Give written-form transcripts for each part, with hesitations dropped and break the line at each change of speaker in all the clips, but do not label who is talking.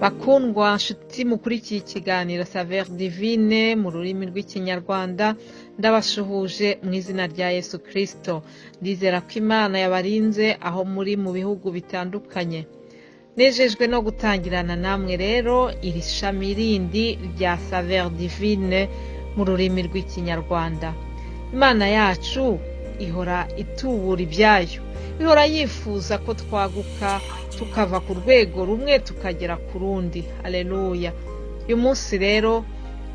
Bakundwa nshuti mukurikiye ikiganiro Saveur Divine mu rurimi rw'Ikinyarwanda, ndabashuhuje mu izina rya Yesu Kristo. Ndizera ko Imana yabarinze aho muri mu bihugu bitandukanye. Nejejwe no gutangirana namwe rero iri shami rindi rya Saveur Divine mu rurimi rw'Ikinyarwanda. Imana yacu ihora itubura ibyayo, ihora yifuza ko twaguka tukava ku rwego rumwe tukagera ku rundi. Haleluya! Uyu munsi rero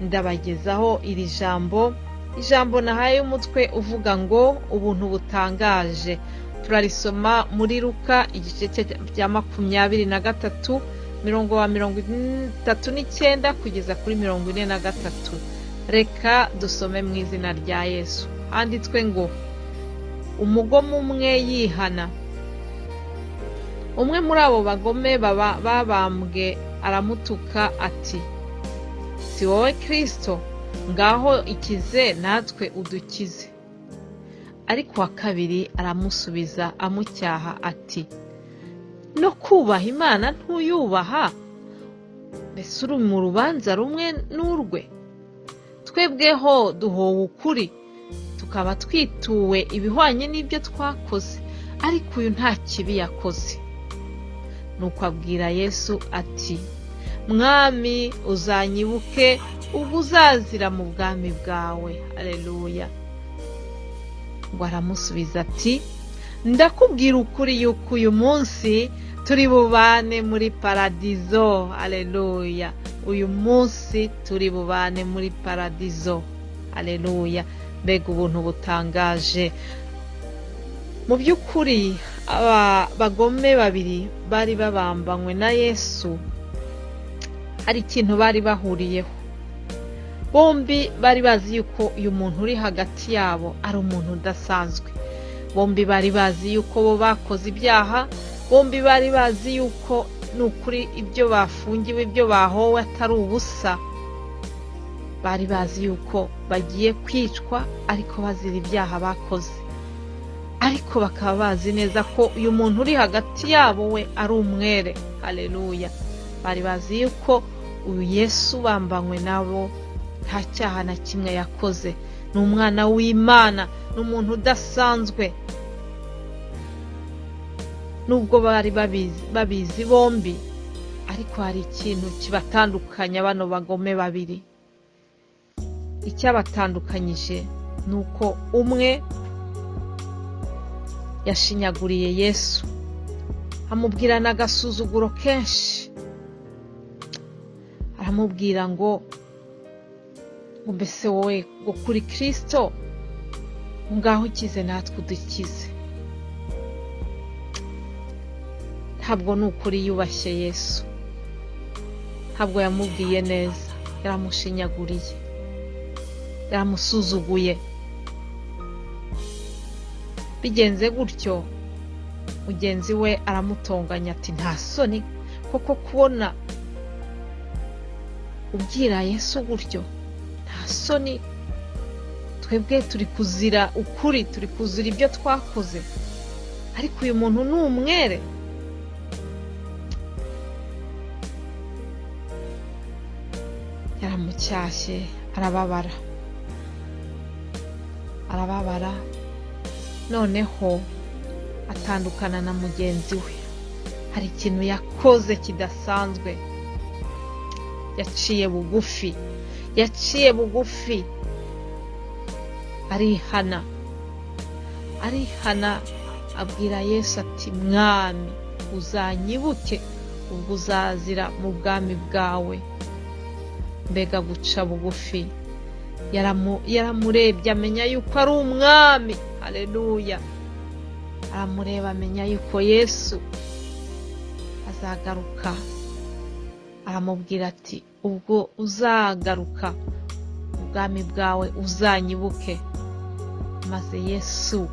ndabagezaho iri jambo, ijambo nahaye umutwe uvuga ngo ubuntu butangaje. Turarisoma muri Luka igice cya 23, mirongo wa 39 kugeza kuri 43. Reka dusome mu izina rya Yesu. Handitswe ngo umugome umwe yihana. Umwe muri abo bagome babambwe aramutuka ati: "Si wowe Kristo? Ngaho ikize natwe udukize." Ariko uwa kabiri aramusubiza amucyaha ati: "No kubaha Imana ntuyubaha? Mbese uri mu rubanza rumwe n'urwe? Twebweho duhowe ukuri, tukaba twituwe ibihwanye n'ibyo twakoze, ariko uyu nta kibi yakoze." Nuko abwira Yesu ati: "Mwami, uzanyibuke ubwo uzazira mu bwami bwawe." Aleluya! Ngo aramusubiza ati: "Ndakubwira ukuri yuko uyu munsi turi bubane muri paradizo." Aleluya! Uyu munsi turi bubane muri paradizo. Aleluya! Mbega ubuntu butangaje! Mu by'ukuri aba bagome babiri bari babambanywe na Yesu hari ikintu bari bahuriyeho. Bombi bari bazi yuko uyu muntu uri hagati yabo ari umuntu udasanzwe. Bombi bari bazi yuko bo bakoze ibyaha. Bombi bari bazi yuko ni ukuri ibyo bafungiwe, ibyo bahowe atari ubusa. Bari bazi yuko bagiye kwicwa ariko bazira ibyaha bakoze, ariko bakaba bazi neza ko uyu muntu uri hagati yabo we ari umwere. Haleluya! Bari bazi yuko uyu Yesu bambanywe nabo nta cyaha na kimwe yakoze, ni umwana w'Imana, ni umuntu udasanzwe. Nubwo bari babizi bombi, ariko hari ikintu kibatandukanya bano bagome babiri. Icyabatandukanyije ni uko umwe yashinyaguriye Yesu, amubwirana agasuzuguro kenshi, aramubwira ngo mbese wowe ngo kuri Kristo, ngaho ukize natwe udukize. Ntabwo ni ukuri yubashye Yesu, ntabwo yamubwiye neza, yaramushinyaguriye, yaramusuzuguye. Bigenze gutyo, mugenzi we aramutonganya ati: "Nta soni koko kubona ubwira Yesu gutyo? Nta soni? Twebwe turi kuzira ukuri, turi kuzira ibyo twakoze, ariko uyu muntu ni umwere." Yaramucyashye, arababara, arababara. Noneho atandukana na mugenzi we. Hari ikintu yakoze kidasanzwe, yaciye bugufi, yaciye bugufi, arihana, arihana, abwira Yesu ati: "Mwami, uzanyibuke ubwo uzazira mu bwami bwawe." Mbega guca bugufi! Yaramurebye amenya yuko ari umwami. Hareruya! Aramureba amenya yuko Yesu azagaruka. Aramubwira ati: "Ubwo uzagaruka ubwami bwawe, uzanyibuke." Maze Yesu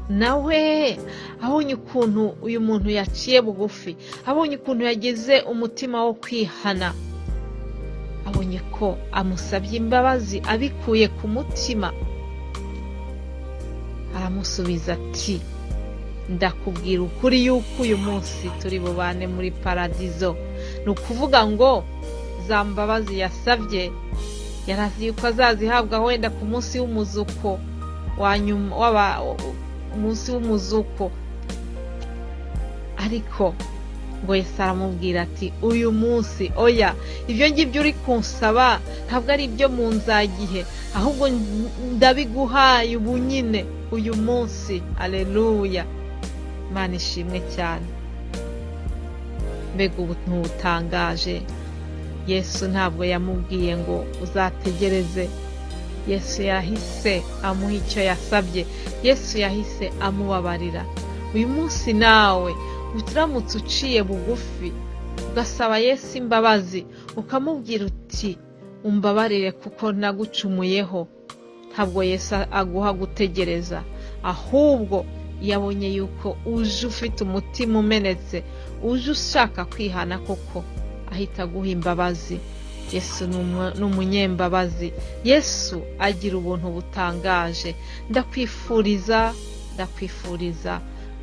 nawe abonye ukuntu uyu muntu yaciye bugufi, abonye ukuntu yagize umutima wo kwihana, abonye ko amusabye imbabazi abikuye ku mutima, aramusubiza ati: "Ndakubwira ukuri yuko uyu munsi turi bubane muri paradizo." Ni ukuvuga ngo za mbabazi yasabye yarazi yuko azazihabwa wenda ku munsi w'umuzuko wa nyuma, umunsi w'umuzuko. Ariko ngo Yesu aramubwira ati: "Uyu munsi, oya, ibyo ngibyo uri kunsaba ntabwo ari ibyo mu nzagihe, ahubwo ndabiguhaye ubu nyine, uyu munsi." Aleluya! Imana ishimwe cyane. Mbega ubuntu butangaje! Yesu ntabwo yamubwiye ngo uzategereze. Yesu yahise amuha icyo yasabye. Yesu yahise amubabarira. Uyu munsi nawe uramutse uciye bugufi, ugasaba Yesu imbabazi, ukamubwira uti: "Umbabarire kuko nagucumuyeho," ntabwo Yesu aguha gutegereza. Ahubwo iyo abonye yuko uje ufite umutima umenetse, uje ushaka kwihana koko, ahita aguha imbabazi. Yesu ni umunyembabazi. Yesu agira ubuntu butangaje. Ndakwifuriza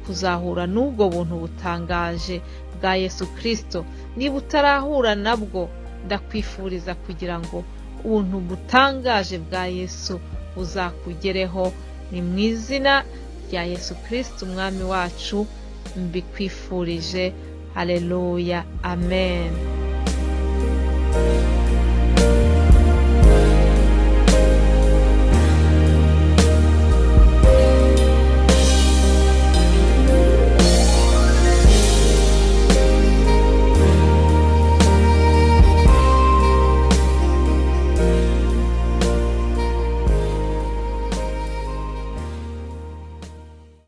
kuzahura n'ubwo buntu butangaje bwa Yesu Kirisito. Niba utarahura nabwo, ndakwifuriza kugira ngo ubuntu butangaje bwa Yesu buzakugereho. Ni mu izina rya Yesu Kirisito umwami wacu mbikwifurije. Haleluya, amen.